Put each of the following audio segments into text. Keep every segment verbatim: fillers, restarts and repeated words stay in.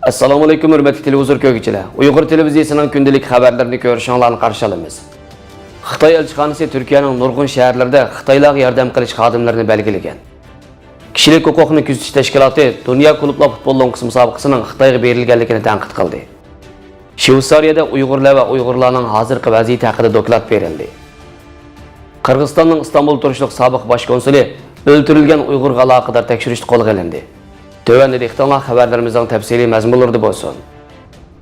ئەسسالامۇئەلەيكۇم، ھۆرمەتلىك تېلېۋىزور كۆرگۈچىلەر! ئۇيغۇر تېلېۋىزىيىسىنىڭ كۈندىلىك خەۋەرلىرىنى كۆرۈشۈڭلارنى قارشى ئالىمىز. خىتاي ئەلچىخانىسى تۈركىيەنىڭ نۇرغۇن شەھەرلىرىدە خىتايلارغا ياردەم قىلىش خادىملىرىنى بەلگىلىگەن. كىشىلىك ھوقۇقنى كۆزىتىش تەشكىلاتى دۇنيا كۇلۇبلار پۇتبول لوڭقىسى مۇسابىقىسىنىڭ خىتايغا بېرىلگەنلىكىنى تەنقىد قىلدى. شۋېتسارىيەدە ئۇيغۇرلار ۋە ئۇيغۇرلارنىڭ ھازىرقى ۋەزىيىتى ھەققىدە دوكلات بېرىلدى. قىرغىزىستاننىڭ ئىستانبۇلدا تۇرۇشلۇق سابىق باش كونسۇلى ئۆلتۈرۈلگەن ئۇيغۇرغا ئالاقىدار تەكشۈرۈشتە قولغا ئېلىندى. تۆۋەندە دىققىتىڭلار خەۋەرلىرىمىزنىڭ تەپسىلىي مەزمۇنلىرىدا بولسۇن.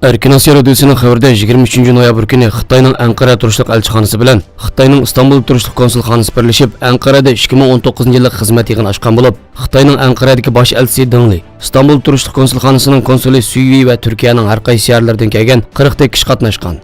ئەركىن ئاسىيا رادىيوسىنىڭ خەۋىرىدە، يىگىرمە ئۈچىنچى نويابىر كۈنى خىتاينىڭ ئەنقەرە تۇرۇشلۇق ئەلچىخانىسى بىلەن خىتاينىڭ ئىستانبۇلدا تۇرۇشلۇق كونسۇلخانىسى بىرلىشىپ، ئەنقەرەدە ئىككى مىڭ ئون توققۇزىنچى يىللىق خىزمەت يىغىنى ئاچقان بولۇپ، خىتاينىڭ ئەنقەرەدىكى باش ئەلچىسى دېڭ لى، ئىستانبۇلدا تۇرۇشلۇق كونسۇلخانىسىنىڭ كونسۇلى سۈي ۋېي ۋە تۈركىيەنىڭ ھەر قايسى شەھەرلىرىدىن كەلگەن قىرىقتەك كىشى قاتناشقان.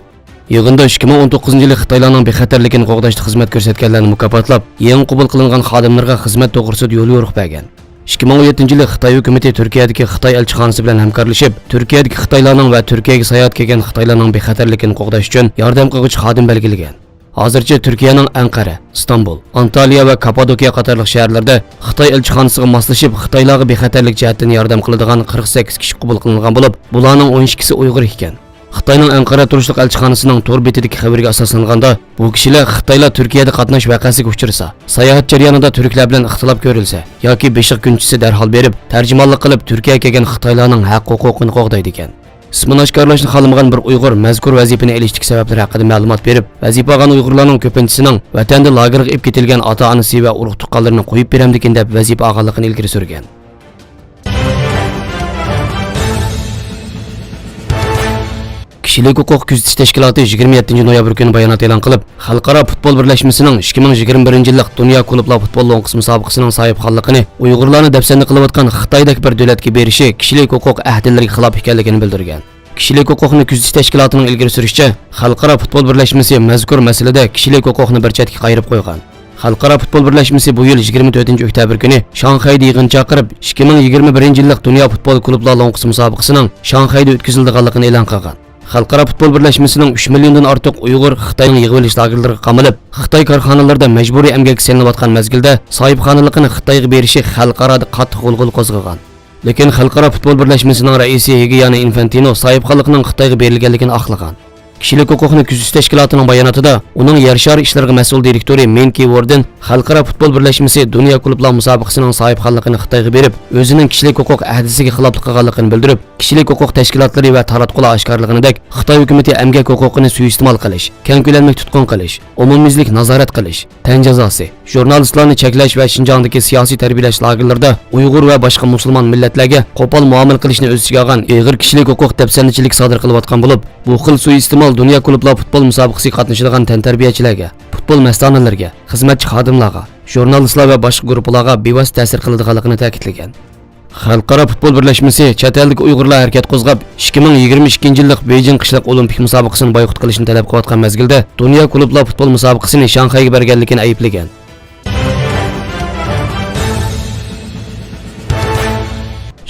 يىغىندا ئىككى مىڭ ئون توققۇزىنچى يىلى خىتايلارنىڭ بىخەتەرلىكىنى قوغداشتا خىزمەت كۆرسەتكەنلەرنى مۇكاپاتلاپ، يېڭى قوبۇل قىلىنغان خادىملىرىغا خىزمەت توغرىسىدا يوليورۇق بەرگەن. ئىككى مىڭ ئون يەتتىنچى يىلى خىتاي ھۆكۈمىتى تۈركىيەدىكى خىتاي ئەلچىخانىسى بىلەن ھەمكارلىشىپ، تۈركىيەدىكى خىتايلارنىڭ ۋە تۈركىيەگە ساياھەتكە كەلگەن خىتايلارنىڭ بىخەتەرلىكىنى قوغداش ئۈچۈن ياردەم قىلغۇچى خادىم بەلگىلىگەن. ھازىرچە تۈركىيەنىڭ ئەنقەرە، ئىستانبۇل، ئانتالىيە ۋە كاپپادوكىيە قاتارلىق شەھەرلەردە خىتاي ئەلچىخانىسىغا ماسلىشىپ، خىتايلارغا بىخەتەرلىك جەھەتتىن ياردەم قىلىدىغان قىرىق سەككىز كىشى قوبۇل قىلىنغان بولۇپ، بۇلارنىڭ ئون ئىككىسى ئۇيغۇر ئىكەن. خىتاينىڭ ئەنقەرە تۇرۇشلۇق ئەلچىخانىسىنىڭ تور بېتىدىكى خەۋىرىگە ئاساسلانغاندا، بۇ كىشىلەر خىتايلار تۈركىيەدە قاتناش ۋەقەسىگە ئۇچرىسا، ساياھەت جەريانىدا تۈركلەر بىلەن ئىختىلاپ كۆرۈلسە ياكى بېشىغا كۈنچىسى دەرھال بېرىپ، تەرجىمانلىق قىلىپ، تۈركىيەگە كەلگەن خىتايلارنىڭ ھەق ھوقۇقىنى قوغدايدىكەن. ئىسمىنى ئاشكارىلاشنى خالىمىغان بىر ئۇيغۇر مەزكۇر ۋەزىپىنى ئېلىشتىكى سەۋەبلەر ھەققىدە مەلۇمات بېرىپ، ۋەزىپە ئالغان ئۇيغۇرلارنىڭ كۆپىنچىسىنىڭ ۋەتەندە لاگېرغا ئېلىپ كېتىلگەن ئاتا-ئانىسى ۋە ئۇرۇق-تۇغقانلىرىنى قويۇپ بېرەمدىكىن دەپ ۋەزىپە ئالغانلىقىنى ئىلگىرى سۈرگەن. كىشىلىك ھوقۇق كۆزىتىش تەشكىلاتى يىگىرمە يەتتىنچى نويابىر كۈنى بايانات ئېلان قىلىپ، خەلقئارا پۇتبول بىرلەشمىسىنىڭ ئىككى مىڭ يىگىرمە بىرىنچى يىللىق دۇنيا كۇلۇبلار پۇتبول لوڭقىسى مۇسابىقىسىنىڭ ساھىبخانلىقىنى ئۇيغۇرلارنى دەپسەندە قىلىۋاتقان خىتايدەك بىر دۆلەتكە بېرىشى كىشىلىك ھوقۇق ئەھدىلىرىگە خىلاپ ئىكەنلىكىنى بىلدۈرگەن. كىشىلىك ھوقۇقنى كۆزىتىش تەشكىلاتىنىڭ ئىلگىرى سۈرۈشىچە، خەلقئارا پۇتبول بىرلەشمىسى مەزكۇر مەسىلىدە كىشىلىك ھوقۇقنى بىر چەتكە قايرىپ قويغان. خەلقئارا پۇتبول بىرلەشمىسى بۇ يىل يىگىرمە تۆتىنچى ئۆكتەبىر كۈنى شاڭخەيدە يىغىن چاقىرىپ، ئىككى مىڭ يىگىرمە بىرىنچى يىللىق دۇنيا پۇتبول كۇلۇبلار لوڭقىسى مۇسابىقىسىنىڭ شاڭخەيدە ئۆتكۈزۈلىدىغانلىقىنى ئېلان قىلغان. خەلقئارا پۇتبول بىرلەشمىسىنىڭ ئۈچ مىليوندىن ئارتۇق ئۇيغۇر خىتاينىڭ يىغىۋېلىش لاگېرلىرىغا قامىلىپ، خىتاي كارخانىلىرىدا مەجبۇرىي ئەمگەككە سېلىنىۋاتقان مەزگىلدە ساھىبخانىلىقىنى خىتايغا بېرىشى خەلقئارادا قاتتىق غۇلغۇلا قوزغىغان. لېكىن خەلقئارا پۇتبول بىرلەشمىسىنىڭ رەئىسى ھېگىيانى ئىنفانتىنو ساھىبخانلىقنىڭ خىتايغا بېرىلگەنلىكىنى ئاقلىغان. كىشىلىك ھوقۇقنى كۆزىتىش تەشكىلاتىنىڭ باياناتىدا ئۇنىڭ يەر شارى ئىشلىرىغا مەسئۇل دىرېكتورى مىن كى ۋوردېن خەلقئارا پۇتبول بىرلەشمىسى دۇنيا كۇلۇبلار مۇسابىقىسىنىڭ ساھىبخانلىقىنى خىتايغا بېرىپ، ئۆزىنىڭ كىشىلىك ھوقۇق ئەھدىسىگە خىلاپلىق قىلغانلىقىنى بىلدۈرۈپ، كىشىلىك ھوقۇق تەشكىلاتلىرى ۋە تاراتقۇلار ئاشكارىلىغىنىدەك، خىتاي ھۆكۈمىتى ئەمگەك ھوقۇقىنى سۇيىئىستېمال قىلىش، كەڭ كۆلەملىك تۇتقۇن قىلىش، ئومۇميۈزلۈك نازارەت قىلىش، تەن جازاسى، ژۇرنالىستلارنى چەكلەش ۋە شىنجاڭدىكى سىياسىي تەربىيەلەش لاگېرلىرىدا ئۇيغۇر ۋە باشقا مۇسۇلمان مىللەتلەرگە قوپال مۇئامىلە قىلىشنى ئۆز ئىچىگە ئالغان ئېغىر كىشىلىك ھوقۇق دەپسەندىچىلىكى سادىر قىلىۋاتقان بولۇپ، بۇ خىل سۇيىئىستېمال دۇنيا كۇلۇبلار پۇتبول مۇسابىقىسىگە قاتنىشىدىغان تەنتەربىيەچىلەرگە، پۇتبول مەستانىلىرىگە، خىزمەتچى خادىملارغا، ژۇرنالىستلار ۋە باشقا گۇرۇپپىلارغا بىۋاسىتە تەسىر قىلىدىغانلىقىنى تەكىتلىگەن. خەلقئارا پۇتبول بىرلەشمىسى چەت ئەلدىكى ئۇيغۇرلار ھەرىكەت قوزغاپ، ئىككى مىڭ يىگىرمە ئىككىنچى يىللىق بېيجىڭ قىشلىق ئولىمپىك مۇسابىقىسىنى بايقۇت قىلىشنى تەلەپ قىلىۋاتقان مەزگىلدە، دۇنيا كۇلۇبلار پۇتبول مۇسابىقىسىنى شاڭخەيگە بەرگەنلىكىنى ئەيىبلىگەن.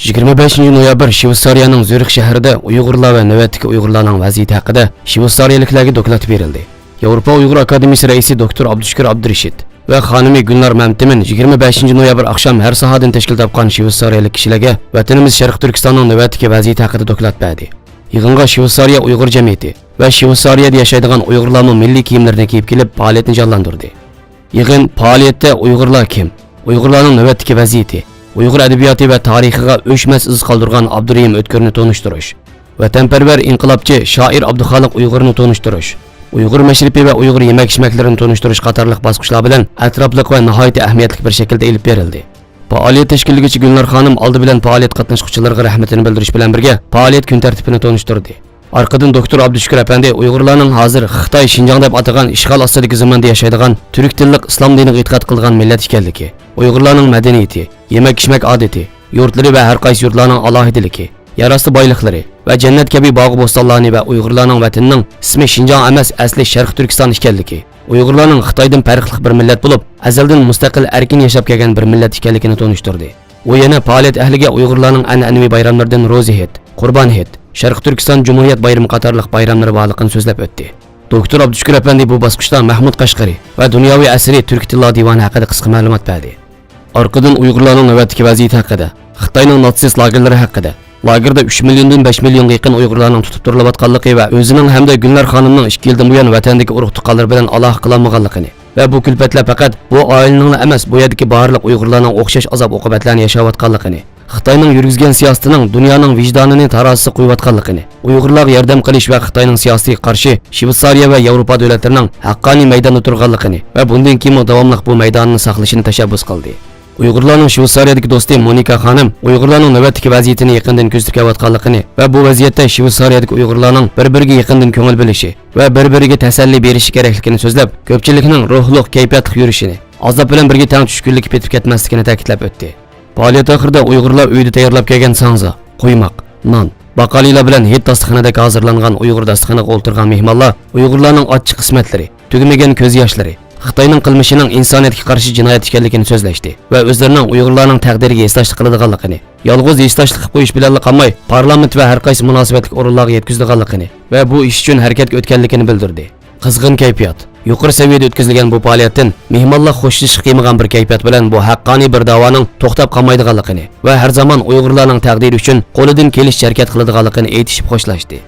يىگىرمە بەشىنچى نويابىر شۋېتسارىيەنىڭ زۈرىخ شەھىرىدە ئۇيغۇرلار ۋە نۆۋەتتىكى ئۇيغۇرلارنىڭ ۋەزىيىتى ھەققىدە شۋېتسارىيەلىكلەرگە دوكلات بېرىلدى. ياۋروپا ئۇيغۇر ئاكادېمىيىسى رەئىسى دوكتور ئابدۇشۈكۈر ئابدۇرېشىت ۋە خانىمى گۈلنار مەمتىمىن يىگىرمە بەشىنچى نويابىر ئاخشام ھەر ساھەدىن تەشكىل تاپقان شۋېتسارىيەلىك كىشىلەرگە ۋەتىنىمىز شەرقىي تۈركىستاننىڭ نۆۋەتتىكى ۋەزىيىتى ھەققىدە دوكلات بەردى. يىغىنغا شۋېتسارىيە ئۇيغۇر جەمئىيىتى ۋە شۋېتسارىيەدە ياشايدىغان ئۇيغۇرلارمۇ مىللىي كىيىملىرىنى كىيىپ كېلىپ، پائالىيەتنى جانلاندۇردى. يىغىن پائالىيەتتە ئۇيغۇرلار كىم؟ ئۇيغۇرلارنىڭ نۆۋەتتىكى ۋەزىيىتى، ئۇيغۇر ئەدەبىياتى ۋە تارىخىغا ئۆچمەس ئىز قالدۇرغان ئابدۇرېھىم ئۆتكۈرنى تونۇشتۇرۇش، ۋەتەنپەرۋەر ئىنقىلابچى شائىر ئابدۇخالىق ئۇيغۇرنى تونۇشتۇرۇش، ئۇيغۇر مەشرىپى ۋە ئۇيغۇر يېمەك-ئىچمەكلىرىنى تونۇشتۇرۇش قاتارلىق باسقۇچلار بىلەن ئەتراپلىق ۋە ناھايىتى ئەھمىيەتلىك بىر شەكىلدە ئېلىپ بېرىلدى. پائالىيەت تەشكىللىگۈچى گۈلنار خانىم ئالدى بىلەن پائالىيەت قاتناشقۇچىلىرىغا رەھمىتىنى بىلدۈرۈش بىلەن بىرگە، پائالىيەت كۈن تەرتىپىنى تونۇشتۇردى. ئارقىدىن دوكتور ئابدۇشۈكۈر ئەپەندى ئۇيغۇرلارنىڭ ھازىر خىتاي شىنجاڭ دەپ ئاتىغان ئىشغال ئاستىدىكى زېمىندا ياشايدىغان تۈرك تىللىق ئىسلام دىنىغا ئېتىقاد قىلغان مىللەت ئىكەنلىكى، ئۇيغۇرلارنىڭ مەدەنىيىتى، يېمەك-ئىچمەك ئادىتى، يۇرتلىرى ۋە ھەر قايسى يۇرتلارنىڭ ئالاھىدىلىكى، يەر ئاستى بايلىقلىرى ۋە جەننەت كەبى باغۇ-بوستانلارنى ۋە ئۇيغۇرلارنىڭ ۋەتىنىنىڭ ئىسمى شىنجاڭ ئەمەس، ئەسلى شەرقىي تۈركىستان ئىكەنلىكى، ئۇيغۇرلارنىڭ خىتايدىن پەرقلىق بىر مىللەت بولۇپ، ئەزەلدىن مۇستەقىل، ئەركىن ياشاپ كەلگەن بىر مىللەت ئىكەنلىكىنى تونۇشتۇردى. ئۇ يەنە پائالىيەت ئەھلىگە ئۇيغۇرلارنىڭ ئەنئەنىۋى بايراملىرىدىن روزى ھېيت، قۇربان ھېيت، شەرقىي تۈركىستان جۇمھۇرىيەت بايرىمى قاتارلىق بايراملىرى بارلىقىنى سۆزلەپ ئۆتتى. دوكتور ئابدۇشۈكۈر ئەپەندى بۇ باسقۇچتا مەھمۇد قەشقىرى ۋە دۇنياۋى ئەسىرى تۈركىي تىللار دىۋانى ھەققىدە قىسقا مەلۇمات بەردى. ئارقىدىن ئۇيغۇرلارنىڭ نۆۋەتتىكى ۋەزىيىتى ھەققىدە، خىتاينىڭ ناتسىست لاگېرلىرى ھەققىدە، لاگېردا ئۈچ مىليوندىن بەش مىليونغا يېقىن ئۇيغۇرلارنىڭ تۇتۇپ تۇرۇلۇۋاتقانلىقى ۋە ئۆزىنىڭ ھەمدە گۈلنار خانىمنىڭ ئىككى يىلدىن بۇيان ۋەتەندىكى ئۇرۇق-تۇغقانلىرى بىلەن ئالاقە قىلالمىغانلىقىنى ۋە بۇ كۈلپەتلەر پەقەت بۇ ئائىلىنىڭلا ئەمەس، بۇ يەردىكى بارلىق ئۇيغۇرلارنىڭ ئوخشاش ئازاب-ئوقۇبەتلەرنى ياشاۋاتقانلىقىنى، خىتاينىڭ يۈرگۈزگەن سىياسىتىنىڭ دۇنيانىڭ ۋىجدانىنى تارازىسىغا قويۇۋاتقانلىقىنى، ئۇيغۇرلارغا ياردەم قىلىش ۋە خىتاينىڭ سىياسىتىگە قارشى شۋېتسارىيە ۋە ياۋروپا دۆلەتلىرىنىڭ ھەققانىي مەيداندا تۇرغانلىقىنى ۋە بۇندىن كېيىنمۇ داۋاملىق بۇ مەيداننى ساقلىشىنى تەشەببۇس قىلدى. ئۇيغۇرلارنىڭ شۋېتسارىيەدىكى دوستى مونىكا خانىم ئۇيغۇرلارنىڭ نۆۋەتتىكى ۋەزىيىتىنى يېقىندىن كۆزىتىپ كېلىۋاتقانلىقىنى ۋە بۇ ۋەزىيەتتە شۋېتسارىيەدىكى ئۇيغۇرلارنىڭ بىر-بىرىگە يېقىندىن كۆڭۈل بۆلۈشى ۋە بىر-بىرىگە تەسەللى بېرىشى كېرەكلىكىنى سۆزلەپ، كۆپچىلىكنىڭ روھلۇق، كەيپىياتلىق يۈرۈشىنى، ئازاب بىلەن بىرگە تەڭ چۈشكۈنلۈككە پېتىپ كەتمەسلىكىنى تەكىتلەپ ئۆتتى. پائالىيەت ئاخىرىدا ئۇيغۇرلار ئۆيىدە تەييارلاپ كەلگەن ساڭزا، قۇيماق، نان، باقالىلار بىلەن ھىت داستىخىنىدەك ھازىرلانغان ئۇيغۇر داستىخىنىغا ئولتۇرغان مېھمانلار ئۇيغۇرلارنىڭ ئاچچىق قىسمەتلىرى، تۈگىمىگەن كۆز ياشلىرى، خىتاينىڭ قىلمىشىنىڭ ئىنسانىيەتكە قارشى جىنايەت ئىكەنلىكىنى سۆزلەشتى ۋە ئۆزلىرىنىڭ ئۇيغۇرلارنىڭ تەقدىرىگە ھېسداشلىق قىلىدىغانلىقىنى، يالغۇز ھېسداشلىق قىلىپ قويۇش بىلەنلا قالماي، پارلامېنت ۋە ھەر قايسى مۇناسىۋەتلىك ئورۇنلارغا يەتكۈزىدىغانلىقىنى ۋە بۇ ئىش ئۈچۈن ھەرىكەتكە ئۆتكەنلىكىنى بىلدۈردى. قىزغىن كەيپىيات. يۇقىرى سەۋىيەدە ئۆتكۈزۈلگەن بۇ پائالىيەتتىن مېھمانلار خوشلىشىشقا قىيمىغان بىر كەيپىيات بىلەن بۇ ھەققانىي بىر داۋانىڭ توختاپ قالمايدىغانلىقىنى ۋە ھەر زامان ئۇيغۇرلارنىڭ تەقدىرى ئۈچۈن قولىدىن كېلىشىچە ھەرىكەت قىلىدىغانلىقىنى ئېيتىشىپ خوشلاشتى.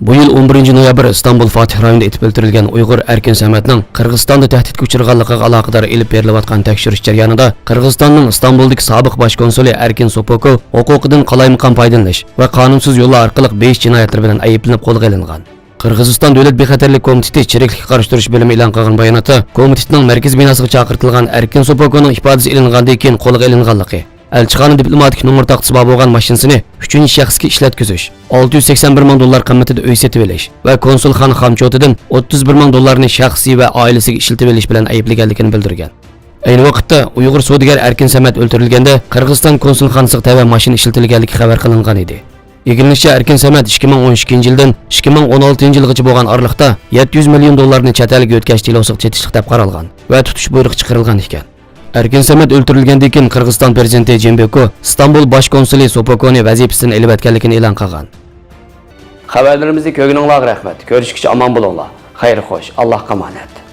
بۇ يىل ئون بىرىنچى نويابىر ئىستانبۇل فاتىھ رايونىدا ئېتىپ ئۆلتۈرۈلگەن ئۇيغۇر ئەركىن سەمەتنىڭ قىرغىزىستاندا تەھدىتكە ئۇچرىغانلىقىغا ئالاقىدار ئېلىپ بېرىلىۋاتقان تەكشۈرۈش جەريانىدا قىرغىزىستاننىڭ ئىستانبۇلدىكى سابىق باش كونسۇلى ئەركىن سوپوكو ھوقۇقىدىن قالايمىقان پايدىلىنىش ۋە قانۇنسىز يوللار ئارقىلىق بېيىش جىنايەتلىرى بىلەن ئەيىبلىنىپ قولغا ئېلىنغان. قىرغىزىستان دۆلەت بىخەتەرلىك كومىتېتى چىرىكلىككە قارشى تۇرۇش بۆلۈمى ئېلان قىلغان باياناتتا، كومىتېتنىڭ مەركىزىي بىناسىغا چاقىرتىلغان ئەركىن سوپوكونىڭ ئىپادىسى ئېلىنغاندىن كېيىن قولغا ئېلىنغانلىقى، ئەلچىخانا دىپلوماتىك نومۇر تاختىسى بار بولغان ماشىنىسىنى ئۈچىنچى شەخسكە ئىشلەتكۈزۈش، ئالتە يۈز سەكسەن بىر مىڭ دوللار قىممىتىدە ئۆي سېتىۋېلىش ۋە كونسۇلخانا خامچوتىدىن ئوتتۇز بىر مىڭ دوللارنى شەخسىي ۋە ئائىلىسىگە ئىشلىتىۋېلىش بىلەن ئەيىبلىگەنلىكىنى بىلدۈرگەن. ئەينى ۋاقىتتا ئۇيغۇر سودىگەر ئەركىن سەمەت ئۆلتۈرۈلگەندە، قىرغىزىستان كونسۇلخانىسىغا تەۋە ماشىنا ئىشلىتىلگەنلىكى خەۋەر قىلىنغان ئىدى. ئىگىلىنىشىچە، ئەركىن سەمەت ئىككى مىڭ ئون ئىككىنچى يىلدىن ئىككى مىڭ ئون ئالتىنچى يىلغىچە بولغان ئارىلىقتا يەتتە يۈز مىليون دوللارنى چەت ئەلگە يۆتكەش دېلوسىغا چېتىشلىق دەپ قارالغان ۋە تۇتۇش بۇيرۇقى چىقىرىلغان ئىكەن. ئەركىن سەمەت ئۆلتۈرۈلگەندىن كېيىن، قىرغىزىستان پىرېزىدېنتى جېنبېكو ئىستانبۇل باش كونسۇلى سوپوكونى ۋەزىپىسىدىن ئېلىۋەتكەنلىكىنى ئېلان قىلغان. خەۋەرلىرىمىزنى كۆرگىنىڭلارغا رەھمەت. كۆرۈشكىچە ئامان بولۇڭلار. خەير خوش، ئاللاھقا ئامانەت.